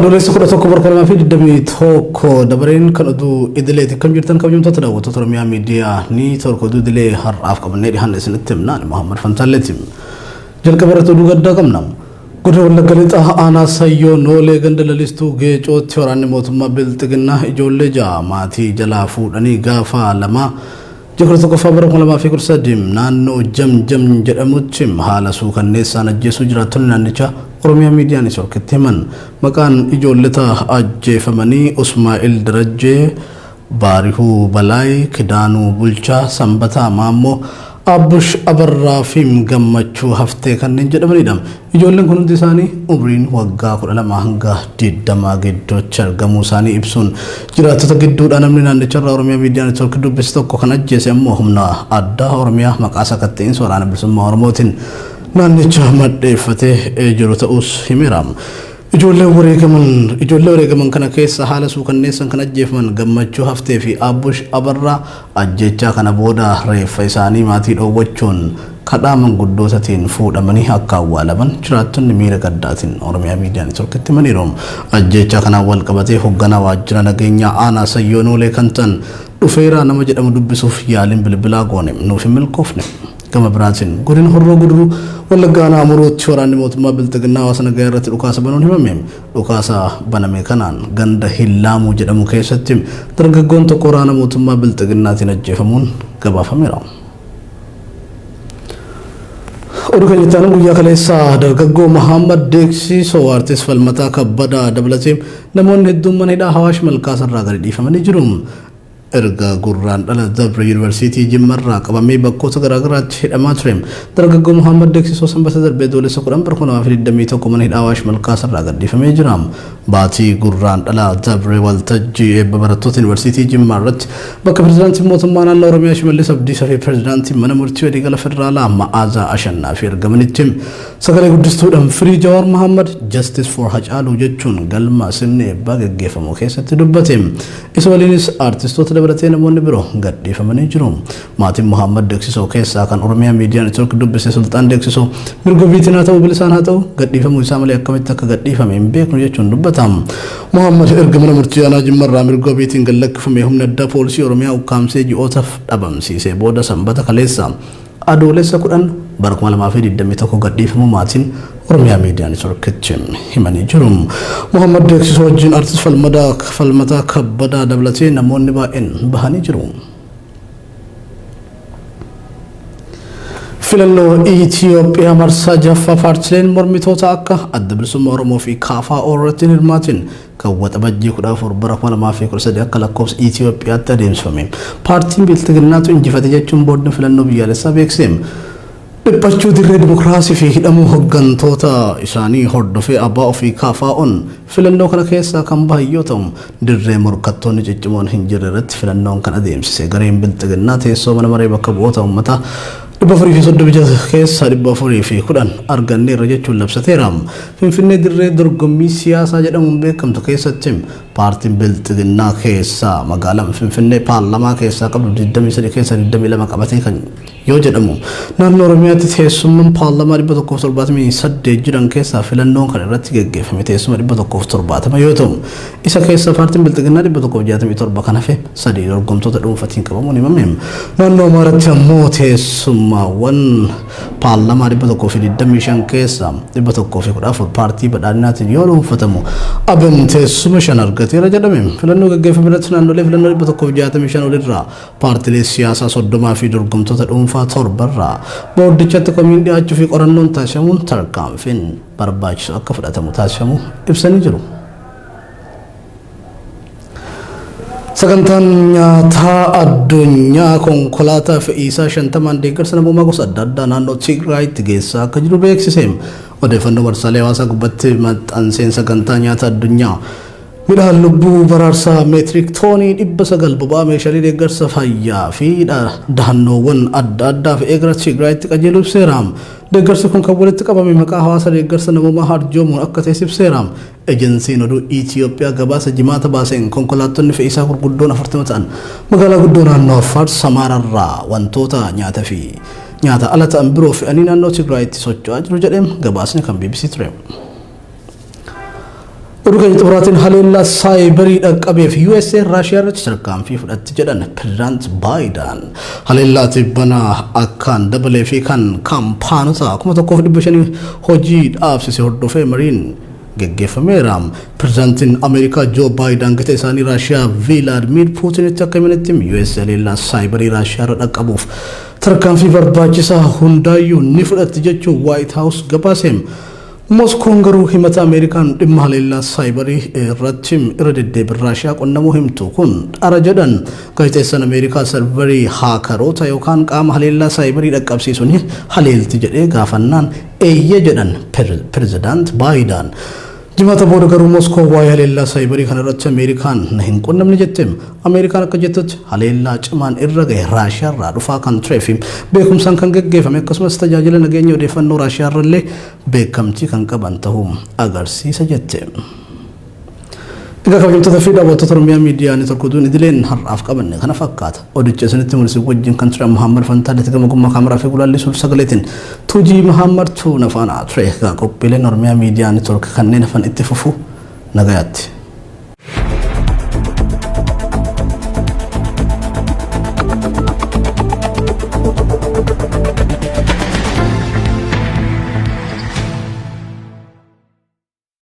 Adoolessa 11 bara 2021 dabareen kan oduu idileeti. Akkam jirtan kabajamtoota daawwattoota Oromiyaa Miidiyaa Niitoork oduu idilee har'aaf qabannee dhiyaanne isinitti himna. Ani Muhammad Fantaalleeti. Jalqaba irratti oduu gaddaa qabna. Godina Wallagga Lixaa aanaa Sayyoo Noolee ganda lalistuu Geecootti waraanni mootummaa Bilxiginnaa ijoollee ja'a maatii jalaa fuudhanii gaafa lama Ji'a 11ffaa bara 2013 naannoo Jam Jam jedhamutti haala suukanneessaan ajjeesuu jiraattonni naannichaa Oromiyaa Miidiyaa Neetwoorkitti himan. Maqaan ijoolleta ajjeefamanii Usmaa'il Darajjee, Baarihuu Balaay, Kidaanuu Bulchaa, Sanbataa Maammoo, Aabbush Abarraa fi Gammachuu Haftee kanneen jedhamanidha. Ijoolleen kun hundi isaanii umriin waggaa 12 hanga 20 gidduutti argamuu isaanii ibsuun jiraattota gidduudhaa namni naannicharraa Oromiyaa Miidiyaa Neetwoork dubbise tokko kan ajjeese ammoo humna addaa Oromiyaa maqaa sakatta'iinsa waraana bilisummaa Oromootiin naannicha madheeffatee jiru ta'uus himeera. Ijoolleen wareegaman ijoollee wareegaman kana keessa haala suukanneessan kan ajjeefaman Gammachuu Haftee fi Aabbush Abarraa ajjeechaa kana booda reeffa isaanii maatii dhoowwachuun kadhaa manguddootatiin fuudhamanii akka awwaalaman jiraattonni miira gaddaatiin Oromiyaa Miidiyaa Neetworkitti himaniiru. Ajjeechaa kanaan walqabatee hogganaa waajjira nageenyaa aanaa Sayyoo Noolee kan ta'an Dhufeeraa nama jedhamu dubbisuuf yaaliin bilbilaa goone nuuf hin milkoofne. Gama biraatiin godina Horroo Guduruu Wallaggaa aanaa Amuruutti waraanni mootummaa Bilxiginnaa hawaasa nagayaa irratti dhukaasa banuun himame. Dhukaasa baname kanaan ganda Hillaamuu jedhamu keessatti dargaggoon tokko waraana mootummaa Bilxiginnaatiin ajjeefamuun gabaafameera. Oduu keenya itti aanuun guyyaa kaleessaa dargaggoo Mahammad Deeksisoo Artist Falmataa Kabbadaa dabalatee namoonni hedduun mana hidhaa Hawaash Malkaasarraa gadi dhiifamanii jiru. Erga Gurraandhala dabre Yuunivarsiitii Jimmarraa qabamee bakkoota garaagaraatti hidhamaa ture. Dargaggoo Mohaammad Deeksisoo Sanbata darbe Adoolessa 10 bara 2021 mana hidhaa Awaash Malkaasarraa gadhiifamee jira. Baatii Gurraandhala dabre waltajjii eebba barattoota Yuunivarsiitii Jimmaa irratti bakka Pirezidaantiin Mootummaa Naannoo Oromiyaa Shimallis Abdiisaa fi Pirezidaantiin Mana Murtii Waliigala Federaalaa Ma'aazaa Ashannaafii argamanitti Sagalee guddistuudhaan Free Jawaar Mohammed, Justice for Hacaaluu jechuun galma sirni eebbaa geggeeffamu keessatti dubbate. Isa waliinis aartistoota dabalatee namoonni biroo gadhiifamanii jiru. Maatiin Mohaammed Deeksisoo keessaa kan Oromiyaa Miidiyaa Network dubbise Sulxaan Deeksisoo mirga ofiitiin haa ta'u bilisaan haa ta'u gadhiifamuu isaa malee akkamitti akka gadhiifame hin beeknu jechuun dubbata. Mohaammed erga mana murtii aanaa Jimmarraa mirga ofiitiin gad lakkifamee humni addaa poolisii Oromiyaa ukkaamsee ji'ootaaf dhabamsiisee booda Sanbata kaleessa Adoolessa 10 bara 2021 gadhiifamuu maatiin Oromiyaa Miidiyaa Neetworkitti himanii jiru. Mohaammad Deeksisoo wajjin Artist Falmadaa Falmataa Kabbadaa dabalatee namoonni baay'een bahanii jiru. Filannoo Itiyoophiyaa marsaa jaffaa paartileen mormitoota akka Adda Bilisummaa Oromoo fi KFO irratti hin hirmaatin kan Waxabajjii 14 bara 2013 akka lakkoofsa Itiyoophiyaatti adeemsifame paartiin Bilxiginnaatu injifate jechuun boordiin filannoo biyyaalessaa beeksise. Dhiphachuu dirree dimokiraasii fi hidhamuu hoggantoota isaanii hordofee ABO fi KFOn filannoo kana keessaa kan bahan yoo ta'u, dirree morkattoonni ciccimoon hin jirre irratti filannoon kan adeemsise gareen Bilxiginnaa teessoo mana maree bakka bu'oota uummataa 436 keessaa 410 arganneerra jechuun labsateera. Finfinnee dirree dorgommii siyaasaa jedhamuun beekamtu keessatti paartiin Bilxiginnaa keessaa magaalaan Finfinnee paarlamaa keessaa qabdu 23 keessaa 22 qabatee kan yoo jedhamu naannoo Oromiyaatti teessumman paarlamaa 178 jiran keessaa filannoon kan irratti geggeeffame teessuma 170 yoo ta'u isa keessaa paartiin Bilxiginnaa 167 kan hafe 3 dorgomtoota dhuunfatiin qabamuun himame. Naannoo Amaaratti ammoo teessummaawwan paarlamaa 125 keessaa 114 paartii badhaadhinaatiin yoo dhuunfatamu ABN teessuma 5 argateera jedhame. Filannoo gaggeeffame irratti naannolee filannoo 165 olirraa paartilee siyaasaa 30 fi dorgomtoota dhuunfaa 7 irraa boordichatti komiin dhiyaachuu fi qorannoon taasifamuun tarkaanfiin barbaachisu akka fudhatamu taasifamuu ibsanii jiru. Sagantaan nyaataa addunyaa konkolaataa fe'iisaa 50n deeggarsa namoomaa gosa adda addaa naannoo Tigraayitti geessaa akka jiru beeksise. Odeeffannoo marsaalee hawaasaa gubbatti maxxanseen sagantaa nyaata addunyaa midhaan lubbuu baraarsaa meetirik toonii 900 boba'aa meeshaalee deeggarsa fayyaa fi dahannoowwan adda addaa fe'ee gara Tigraayitti qajeeluu ibseera. Deeggarsi kun kan walitti qabame maqaa hawaasa deeggarsa namoomaa arjoomuun akka ta'es ibseera. Ejensiin Oduu Itiyoophiyaa gabaasa Jimaata baaseen konkolaattonni fe'iisaa gurguddoon 40 ta'an magaalaa guddoo naannoo Affaar Samaaraarraa wantoota nyaata fi nyaata ala ta'an biroo fe'anii naannoo Tigraayitti socho'aa jiru jedhe gabaasni kan bbc ture. Oduu keenya xumuraatiin haleellaa saayibarii dhaqqabeef USA Raashiyaa irratti tarkaanfii fudhatti jedhan Pirezidaant Baayidaan. Haleellaa tibbana akkaan dabalee fi kan kaampaanota 1500 hojii dhaabsise hordofee mariin geggeeffameera. Pirezidaantiin Ameerikaa Joo Baayidaan gita isaanii Raashiyaa Viilaadmiir Puutinitti akka himanitti US haleellaa saayibarii Raashiyaa irra dhaqqabuuf tarkaanfii barbaachisaa hundaayyuu ni fudhatti jechuun White House gabaase. Moskoon garuu himata Ameerikaan dhimma haleellaa saayibarii irratti irra deddeebiin Raashiyaa qunnamuu himtu kun dhara jedhan. Gaazexeessaan Ameerikaa sarvarii haakaroota yookaan qaama haleellaa saayibarii dhaqqabsiisuun haleelti jedhee gaafannaan eeyyee jedhan Pirezidaant Baayidaan. Jimaata booda garuu Moskoo waa'ee haleellaa saayibarii kana irratti Ameerikaan na hin qunnamne jette. Ameerikaan akka jettutti haleellaa cimaan irra gahe Raashiyaa irraa dhufaa kan turee fi beekumsaan kan geggeeffame akkasumas tajaajila nageenya odeeffannoo Raashiyaa irrallee beekamtii kan qaban ta'uu agarsiisa jette. Egaa kabajamtoota fi daawwattoota Oromiyaa Miidiyaa Neetwork oduun idileen har'aaf qabanne kana fakkaata. Odicha isinitti mul'isu wajjin kan ture Muhammad Fantaalletti gama gummaa kaameraa fi gulaalli suur sagaleetiin Tuujii Muhammad Tuuna faana ture. Egaa qophiileen Oromiyaa Miidiyaa Neetwork kanneen hafan itti fufu nagayaatti.